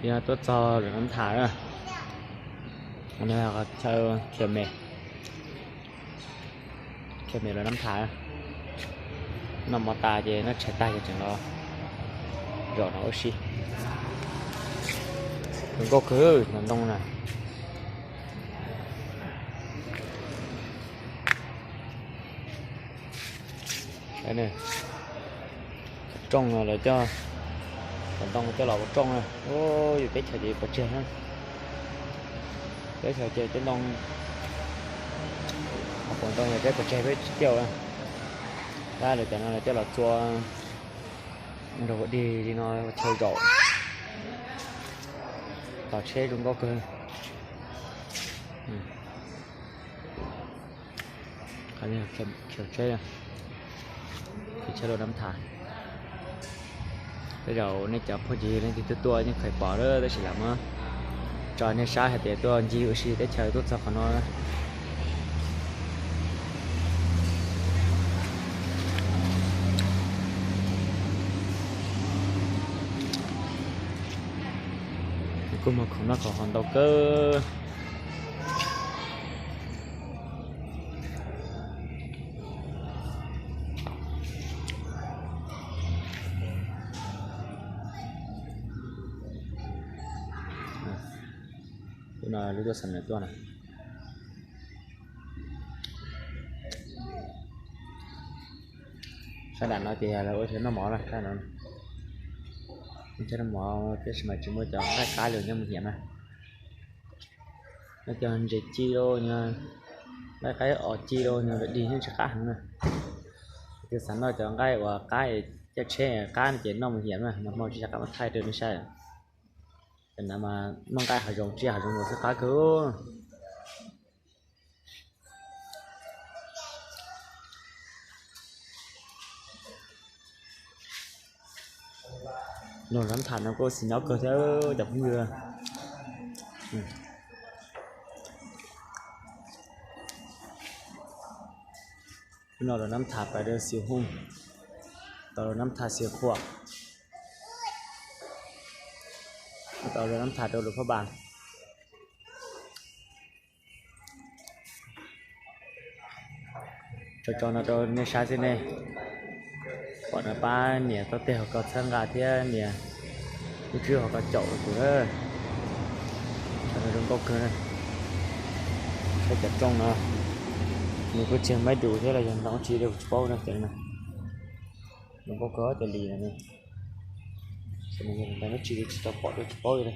Yog tuaj txog lawv Nab Thas na, chaw khiav me, khiav me lawv Nab Thas. Noj mov tas ces noj tshais tag ces tseem los zaum no ua si. Zoo nkauj kawg cov ntoo na. Rooj no lawv coj cov ntoo coj los ua rooj na. Yus teb chaws ces pov tseg na. Teb chaws ces tej ntoo, hauv paus ntoo yog tej pov tseg peb tsis tiaj na. Tab lawv cov no lawv coj los txua nrog ua dig li no ua chaw zaum. Tos tsheb zoo nkauj kawg. Khiav tsheb, khiav tsheb luaj Nab Thas. Tej zaum nej cov phooj ywg leej twg tuaj tuaj yeej kheev pom lawm tab sis lam muab tso nej saib hais tias tuaj ncig ua si teb chaws tuaj txog qhov no. Kuj muag khoom noj khoom haus ntau kawg. Lub no lub tuaj xam nws tuaj na. Sab nram no ces yog lawv ua chaw noj mov na, sab no ua chaw noj mov tab sis mas tsis muaj cov nqaij qab li nyob Mus Hiam na. Nyob cov ntses ci los, nqaij qab os ci los, nws dig yeej tsis qab heev na. Tus xav noj cov nqaij uas qab, caj tsheb qab no ces noj Mus Hiam na, nag hmo tsis xav qab muab thaij rau nej saib. Cov no mas noj nqaij hav zoov, tsiaj hav zoov los xwb qab kawg. Los Nab Thas no kuj xis nyob kawg thiab cov phooj ywg. Hnub no los Nab Thas pais rau Xiv Hoo, tau los Nab Thas Xiv Khuam, tau los Nab Thas rau Luas Phab Npas. Tso tso no rau nej saib xwb ne. Pom no pab nias tau tes hauv ko txhawb nqa thiab nias lub tswb hauv ko caum kuv na. Cov no zoo nkauj kawg na. Saib cov rooj no, nws kuj tsis yog maib dus thiab los yog ntoo dab tsi li kuv tsis paub na, cov no zoo nkauj kawg cov lis no. Nws yog ntoo dab tsi li tsis tau pom dua tsis paub li.